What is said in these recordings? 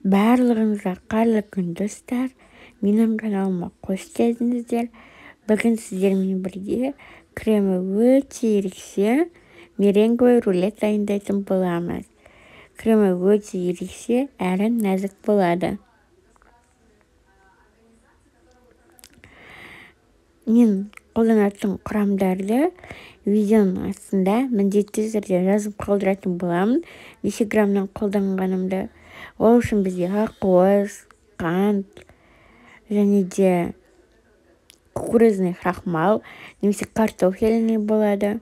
Барлығыңызға қайырлы күн, достар! Менің каналыма қош келдіңіздер. Бүгін сіздермен бірге кремі өте ерекше меренговый рулет дайындайтын боламыз. Кремі өте ерекше әрі нәзік болады. Мен қолданатын құрамдарды видеоның астында міндетті түрде жазып қалдыратын боламын, неше граммнан қолданғанымды. Ол үшін бізге ақуыз, қант және де кукурузный крахмал немесе картофельный болады.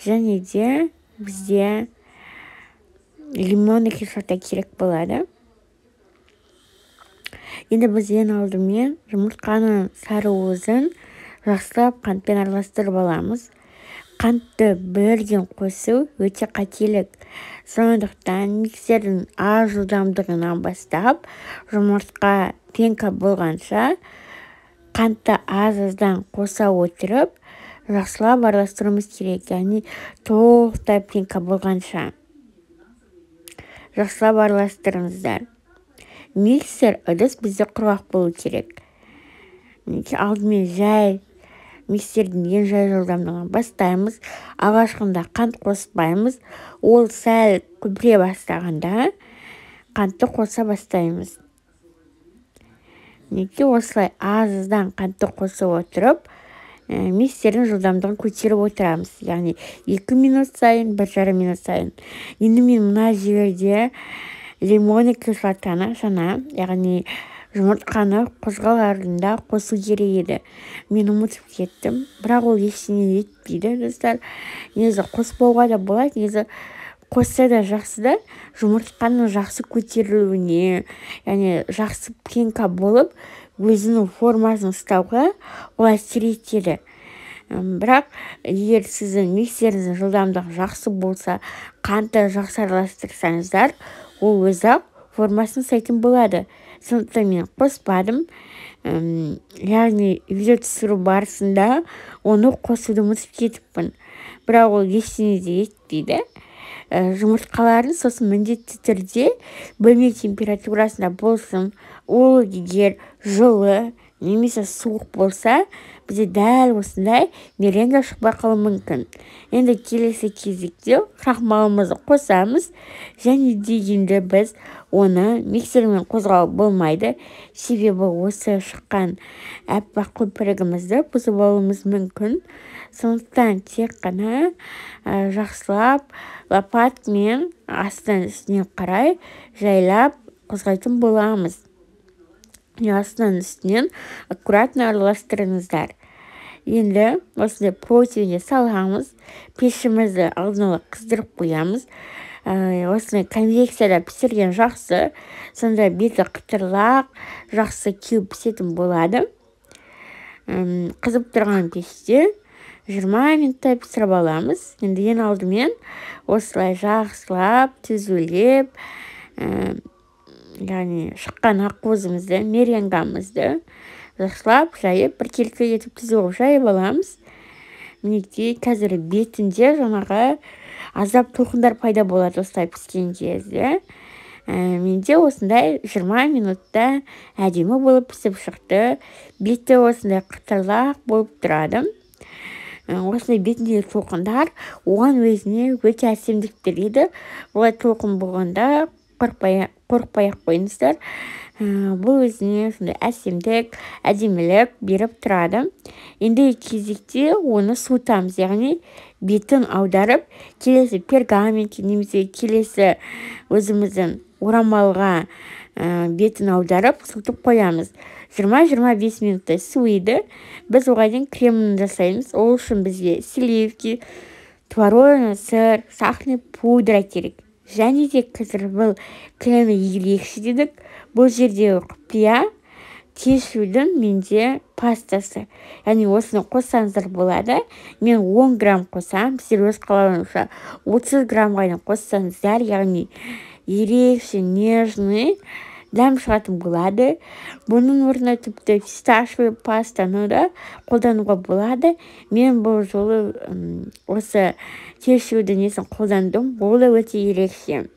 Және де бізде лимонный кислота керек болады. Енді біз ең алдымен жұмыртқаның сары уызын жақсылап қантпен араластырып аламыз. Қантты бірден қосу өте қателік. Сондықтан миксердің аз жылдамдығынан бастап, жұмыртқа пенка болғанша қантты аз-аздан қоса отырып, жақсылап араластыруымыз керек. Яғни толықтай пенка болғанша. Жақсылап араластырыңыздар. Миксер ыдыс бізде құрғақ болу керек. Алдымен жай миксердің ең жай жылдамдығынан бастаймыз. Алғашқында қант қоспаймыз. Ол сәл көбірек бастағанда қантты қоса бастаймыз. Мінекей осылай аз-аздан қантты қосып отырып, миксердің жылдамдығын көтеріп отырамыз. Яғни 2 минут сайын, 1,5 минут сайын. Енді мен мына жерде лимонный кислотаны жаңа, яғни жұмыртқаны қозғаларында қосу керек еді. Мен ұмытып кеттім, бірақ ол ештеңе етпейді, достар. Негізі қоспауға да болады, негізі қосса да жақсы да, жұмыртқаның жақсы көтерілуіне, яғни жақсы пенка болып, өзінің формасын ұстауға ол әсер етеді. Бірақ егер сіздің миксеріңіздің жылдамдығы жақсы болса, қантты жақсы араластырсаңыздар, ол өзі-ақ формасын ұстайтын болады. Сондықтан мен қоспадым. Яғни видео түсіру барысында оны қосуды ұмытып кетіппін. Бірақ ол ештеңе де етпейді. Жұмыртқаларын сосын міндетті түрде бөлме температурасында болсын. Ол егер жылы немесе суық болса, бізде дәл осындай меренга шықпай қалуы мүмкін. Енді келесі кезекте крахмалымызды қосамыз. Және дегенде біз оны миксермен қозғалып болмайды. Себебі осы шыққан аппақ көпірігімізді бұзып алуымыз мүмкін. Сондықтан тек қана жақсылап лопатмен астынан үстіне қарай жайлап қозғайтын боламыз. Астынан үстінен аккуратно араластырыңыздар. Енді осындай противеньге саламыз. Пешімізді алдын ала қыздырып қоямыз. Осындай конвекцияда пісірген жақсы. Сонда беті қытырлақ, жақсы кеуіп пісетін болады. Қызып тұрған пеште 20 минутта пісіріп аламыз. Енді ең алдымен осылай жақсылап түзулеп, яғни шыққан ақуызымызды, меренгамызды жақсылап жайып, біркелкі етіп түзу қылып жайып аламыз. Мінекей қазір бетінде жаңағы аздап толқындар пайда болады осылай піскен кезде. Менде осындай 20 минутта әдемі болып пісіп шықты. Беті осындай қытырлақ болып тұрады. Осындай бетіндегі толқындар оған өзіне өте әсемдік береді. Олай толқын болғанда қорықпай-ақ қойыңыздар. Бұл өзіне сондай әсемдік, әдемілік беріп тұрады. Енді кезекте оны суытамыз, яғни бетін аударып, келесі пергаментке немесе келесі өзіміздің орамалға бетін аударып суытып қоямыз. 20-25 минуттай суиды. Біз оған дейін кремін жасаймыз. Ол үшін бізге сливки, творожный сыр, сахарный пудра керек. Және де қазір бұл кремі ерекше дедік. Бұл жерде құпия кешьюдің менде пастасы. Яғни осыны қоссаңыздар болады. Мен 10 грамм қосамын. Сіздер өз қалауыңызша 30 граммға дейін қоссаңыздар, яғни ерекше нежный дәм шығатын болады. Бұның орнына тіпті фисташевый пастаны да қолдануға болады. Мен бұл жолы осы кешьюдің несін қолдандым. Ол да өте ерекше.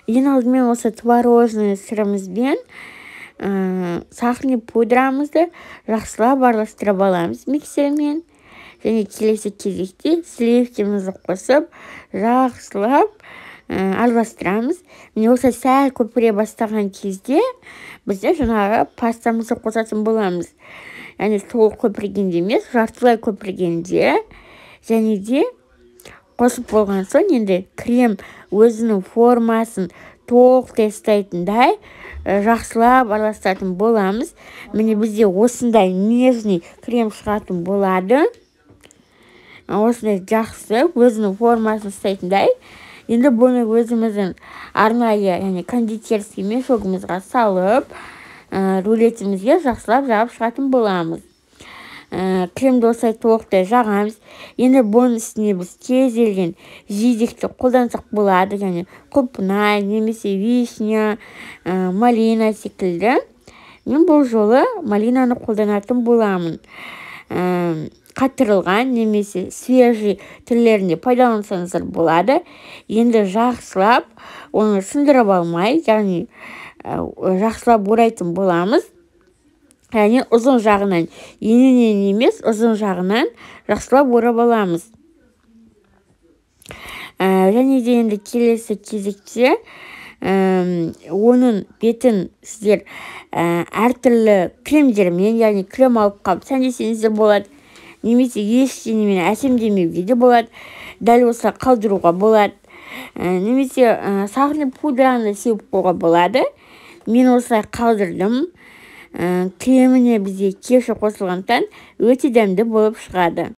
Ең алдымен осы творожный сырымызбен сахарный пудрамызды жақсылап араластырып аламыз миксермен. Және келесі кезекте сливкамызды қосып, жақсылап араластырамыз. Міне, осы сәл көпіре бастаған кезде бізде жаңағы пастамызды қосатын боламыз. Яғни толық көпіргенде емес, жартылай көпіргенде. Және де қосып болған соң, енді крем өзінің формасын толықтай ұстайтындай жақсылап араластыратын боламыз. Міне, бізде осындай нежный крем шығатын болады, осындай жақсы өзінің формасын ұстайтындай. Енді бұны өзіміздің арнайы, яғни кондитерский мешогымызға салып, рулетімізге жақсылап жағып шығатын боламыз. Кремді осылай толықтай жағамыз. Енді бұның үстіне біз кез келген жидекті қолдансақ болады, яғни құлпынай немесе вишня, малина секілді. Мен бұл жолы малинаны қолданатын боламын. Қатырылған немесе свежий түрлерінде пайдалансаңыздар болады. Енді жақсылап оны сындырып алмай, яғни жақсылап орайтын боламыз. Яғни ұзын жағынан, енінен емес, ұзын жағынан жақсылап орап аламыз. Және де енді келесі кезекте оның бетін сіздер әртүрлі кремдермен, яғни крем алып қалып сәндесеңіз де болады немесе ештеңемен әсемдемеуге де болады, дәл осылай қалдыруға болады немесе сахарный пудраны сеуіп қоюға болады. Мен осылай қалдырдым. Креміне бізде кешью қосылғандықтан, өте дәмді болып шығады.